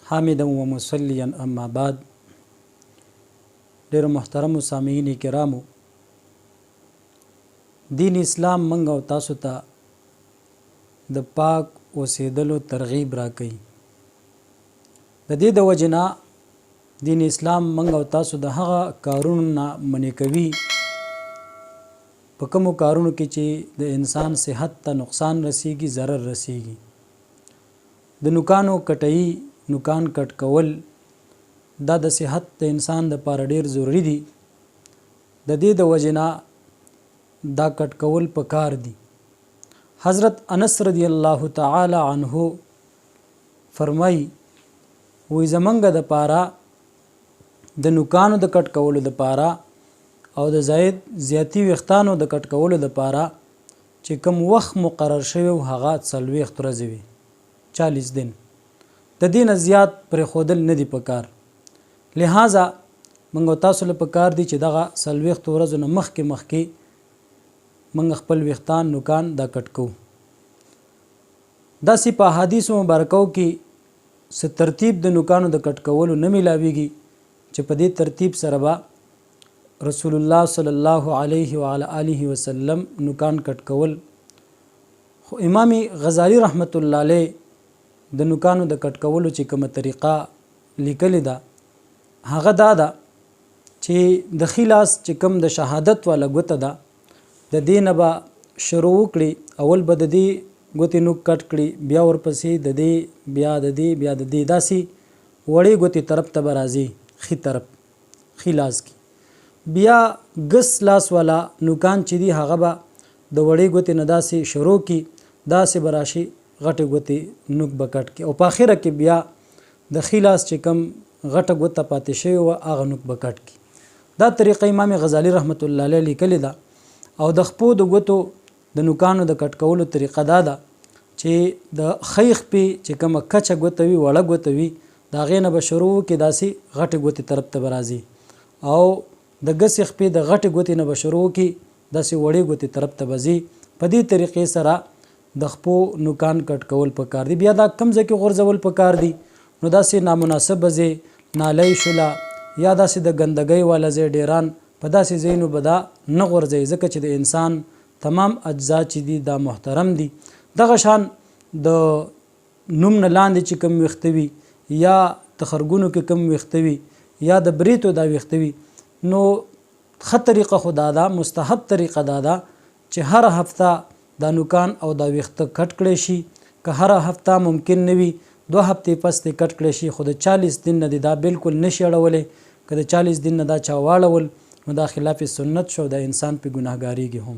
حامدا ومصليا اما بعد. ډېرو محترمو سامعین کرامو، دین اسلام منګ او تاسو ته د پاک اوسېدلو ترغیب راکوي. د دې د وجې نه دین اسلام منګ او تاسو د هغه کارونو نه منع کوي په کومو کارونو کې چې د انسان صحت ته نقصان رسیږي، ضرر رسیږي. د نوکانو کټیي، نوکان کټ کول، دا د صحت د انسان د پاره ډیر ضروري دي. د دې د وجې نه دا کټ کول پکار دي. حضرت انس رضی الله تعالی عنه فرمایي، وایي زمونږ د پاره د نوکانو د کټ کولو د پاره او د زاید زیاتي ویښتانو د کټ کولو د پاره چې کوم وخت مقرر شوی و هغه 40 ورځې وې، 40 دن. د دې نه زیات پرېښودل نه دي پکار. لهذا موږ او تاسو له پکار دي چې دغه 40 ورځو نه مخکې مخکې موږ خپل ویښتان، نوکان دا کټ کوو. داسې په احادیثو مبارکو کې څه ترتیب د نوکانو د کټ کولو نه میلاویږي چې په دې ترتیب سره به رسول الله صلی الله علیه وعلى آله وسلم نوکان کټ کول. خو امام غزالی رحمت الله علیه د نوکانو د کټ کولو چې کومه طریقه لیکلې ده هغه دا ده چې د ښي لاس چې کوم د شهادت والا ګوته ده د دې نه به شروع وکړي، اول به د دې ګوتې نوک کټ کړي، بیا ورپسې د دې، بیا د دې، بیا د دې، داسې وړې ګوتې طرف ته به راځي، ښي طرف ښي لاس کې. بیا ګس لاس والا نوکان چې دي هغه به د وړې ګوتې نه داسې شروع کړي، داسې به راشي غټې ګوتې نوک به کټ کړي، او په اخره کې بیا د ښي لاس چې کوم غټه ګوته پاتې شوې وه هغه نوک به کټ کړي. دا طریقه امام غزالی رحمت الله علیه لیکلې ده. او د خپو د ګوتو د نوکانو د کټ کولو طریقه دا ده چې د ښۍ خپې چې کومه کچه ګوته وي، وړه ګوته وي، د هغې نه به شروع وکړي، داسې غټې ګوتې طرف ته به راځي، او د ګسې خپې د غټې ګوتې نه به شروع وکړي، داسې وړې ګوتې طرف ته به ځي. په دې طریقې سره د خپو نوکان کټ کول پکار دي. بیا دا کوم ځای کې غورځول پکار دي؟ نو داسې نامناسبه ځای، نالۍ شوله یا داسې د ګندګۍ والا ځای، ډیران، په داسې ځایونو به دا نه غورځوي، ځکه چې د انسان تمام اجزا چې دي دا محترم دي. دغه شان د نوم نه لاندې چې کوم ویښته وي یا تخرګونو کې کوم ویښته وي یا د بریتو دا ویښته وي، نو ښه طریقه خو دا ده، مستحب طریقه دا ده چې هره هفته دا نوکان او دا ویښته کټ کړی شي. که هره هفته ممکن نه وي، 2 هفتې پس دې کټ کړی شي، خو د 40 دن نه دې دا بالکل نشي اړولی. که د 40 دن نه دا چا واړول نو دا خلاف سنت شو او دا انسان پې ګناهګاریږي هم.